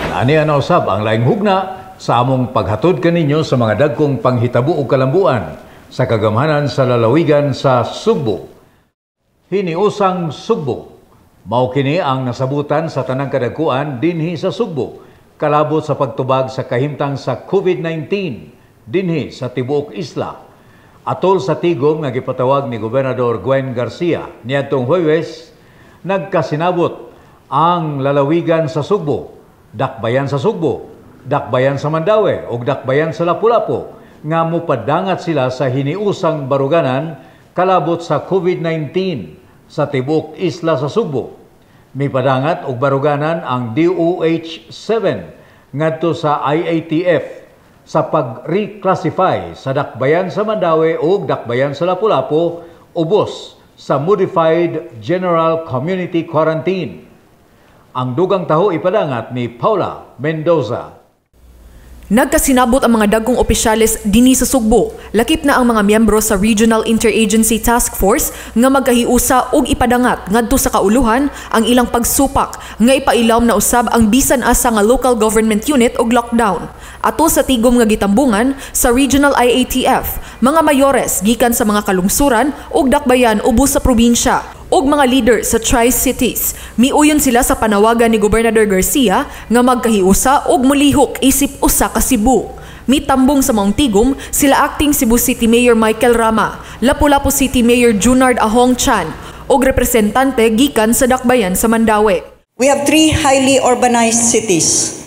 Ani na usab ang laing hugna sa among paghatod kaninyo sa mga dagkong panghitabo ug kalambuan sa kagamhanan sa lalawigan sa Sugbo. Hiniusang Sugbo. Mao kini ang nasabutan sa tanang kadagkuan dinhi sa Sugbo kalabot sa pagtubag sa kahimtang sa COVID-19 dinhi sa tibuok isla. Atol sa tigom nga gipatawag ni Gobernador Gwen Garcia niadtong Huwebes, nagkasinabot ang lalawigan sa Sugbo, dakbayan sa Sugbo, dakbayan sa Mandaue ug dakbayan sa Lapu-Lapu nga mopadangat sila sa hiniusang baruganan kalabot sa COVID-19 sa tibuok isla sa Sugbo. Mipadangat og baruganan ang DOH 7 ngadto sa IATF sa pag-reclassify sa dakbayan sa Mandaue ug dakbayan sa Lapu-Lapu ubos sa Modified General Community Quarantine. Ang dugang taho ipadangat ni Paula Mendoza. Nagkasinabot ang mga dagkong opisyales dinhi sa Sugbo, lakip na ang mga miyembro sa Regional Interagency Task Force nga magkahiusa ug ipadangat ngadto sa kauluhan ang ilang pagsupak nga ipailawom na usab ang bisan asa nga local government unit og lockdown. Ato sa tigom nga gitambungan sa Regional IATF, mga mayores gikan sa mga kalungsuran ug dakbayan ubos sa probinsya ug mga leader sa Tri-Cities. Miuyon sila sa panawagan ni Gobernador Garcia nga magkahiusa ug mulihok isip usa ka Cebu. Mitambong sa maong tigom sila acting Cebu City Mayor Michael Rama, Lapu-Lapu City Mayor Junard Ahong Chan ug representante gikan sa dakbayan sa Mandaue. We have three highly urbanized cities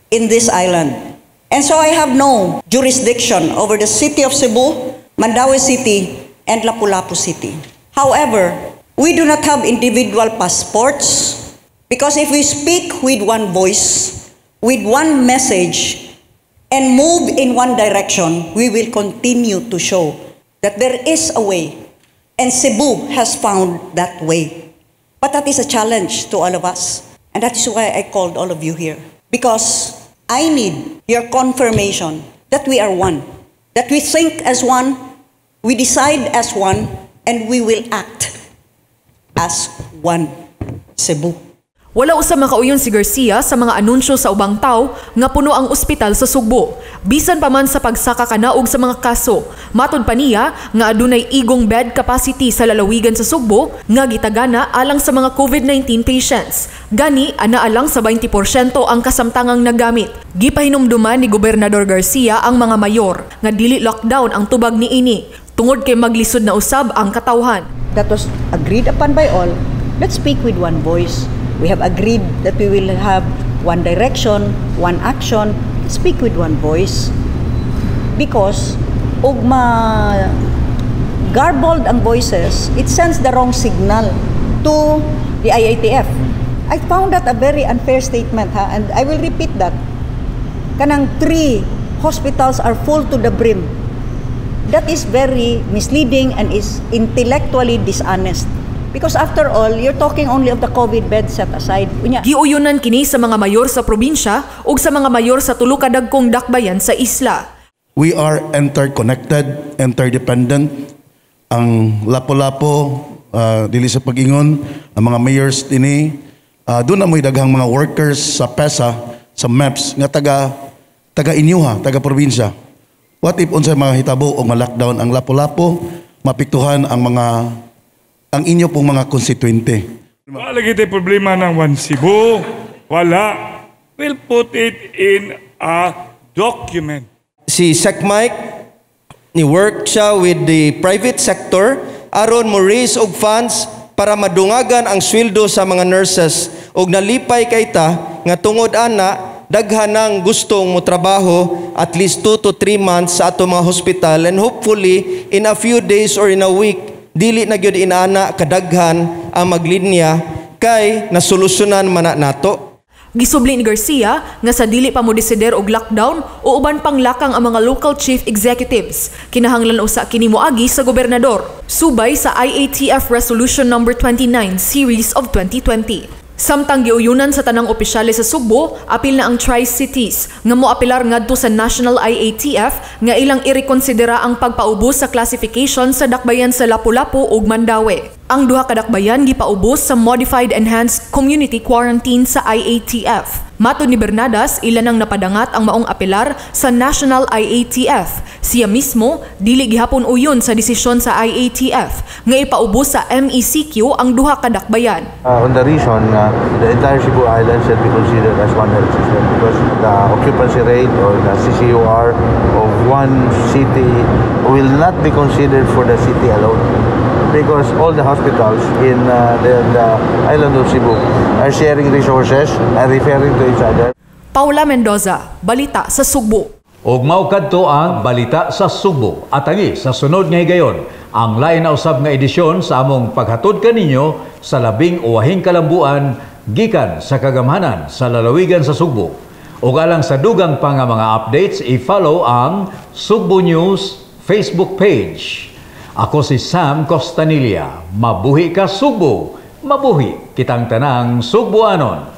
in this island. And so I have no jurisdiction over the city of Cebu, Mandaue City, and Lapu-Lapu City. However, we do not have individual passports because if we speak with one voice, with one message, and move in one direction, we will continue to show that there is a way. And Cebu has found that way. But that is a challenge to all of us. And that is why I called all of you here. Because I need your confirmation that we are one, that we think as one, we decide as one, and we will act as one Cebu. Wala usab makauyon si Garcia sa mga anunsyo sa ubang tawo nga puno ang ospital sa Sugbo. Bisan pa man sa pagsaka kanaog sa mga kaso, matod pa niya nga adunay igong bed capacity sa lalawigan sa Sugbo nga gitagana alang sa mga COVID-19 patients. Gani anaa lang sa 20% ang kasamtangang nagamit. Gipahinumduman ni Gobernador Garcia ang mga mayor nga dili lockdown ang tubag niini tungod kay maglisod na usab ang katawhan. That was agreed upon by all. Let's speak with one voice. We have agreed that we will have one direction, one action. Speak with one voice. Because ug ma garbled ang voices, it sends the wrong signal to the IATF. I found that a very unfair statement, ha? And I will repeat that. Kanang three hospitals are full to the brim. That is very misleading and is intellectually dishonest. Because after all, you're talking only of the COVID bed set aside. Unya, Giuyunan kini sa mga mayor sa probinsya ug sa mga mayor sa tulo ka dagkong dakbayan sa isla. We are interconnected, interdependent. Ang Lapu-Lapu, dili sa pag-ingon, ang mga mayors dinhi, duna mo'y daghang mga workers sa PEZA, sa MEPS, nga taga inyuha, taga probinsya. What if unsay mga hitabo o ma-lockdown ang Lapu-Lapu, mapiktuhan ang inyo pong mga konstituente? Wala lagi tayo problema ng One Cebu. Wala. We'll put it in a document. Si Sec Mike ni work siya with the private sector aron mo raise og funds para madungagan ang sweldo sa mga nurses, ug nalipay kay ta nga tungod ana daghan nang gustong mo trabaho at least 2 to 3 months sa ato mga hospital, and hopefully in a few days or in a week dili na gyud inana kadaghan ang maglinya kay nasolusyonan man na nato. Gisubli ni Garcia nga sa dili pa mo desider og lockdown o uban pang lakang ang mga local chief executives. Kinahanglan usa kini moagi sa gobernador. Subay sa IATF Resolution Number 29 Series of 2020. Samtang giuyunan sa tanang opisyales sa Sugbo, apil na ang Tri-Cities nga moapelar ngadto sa National IATF nga ilang irekonsidera ang pagpaubos sa classification sa dakbayan sa Lapu-Lapu ug Mandaue. Ang duha ka dakbayan gipaubos sa Modified Enhanced Community Quarantine sa IATF. Matod ni Bernadas, ila nang napadangat ang maong apelar sa National IATF. Siya mismo dili gihapon uyon sa desisyon sa IATF nga ipaubos sa MECQ ang duha ka dakbayan. On the reason the entire Cebu Island should be considered as one health system because the occupancy rate or the CCUR of one city will not be considered for the city alone because all the hospitals in the island of Cebu are sharing resources and referring to each other. Paula Mendoza, Balita sa Sugbo. Ug mao kadto ang Balita sa Sugbo. Atangi sa sunod nga higayon ang lain na usab nga edisyon sa among paghatod kaninyo sa labing uwahing kalambuan gikan sa kagamhanan sa lalawigan sa Sugbo. Ug alang sa dugang pa nga mga updates, i-follow ang Sugbo News Facebook page. Ako si Sam Costanilla. Mabuhi ka, Sugbo. Mabuhi kitang tanang Sugboanon.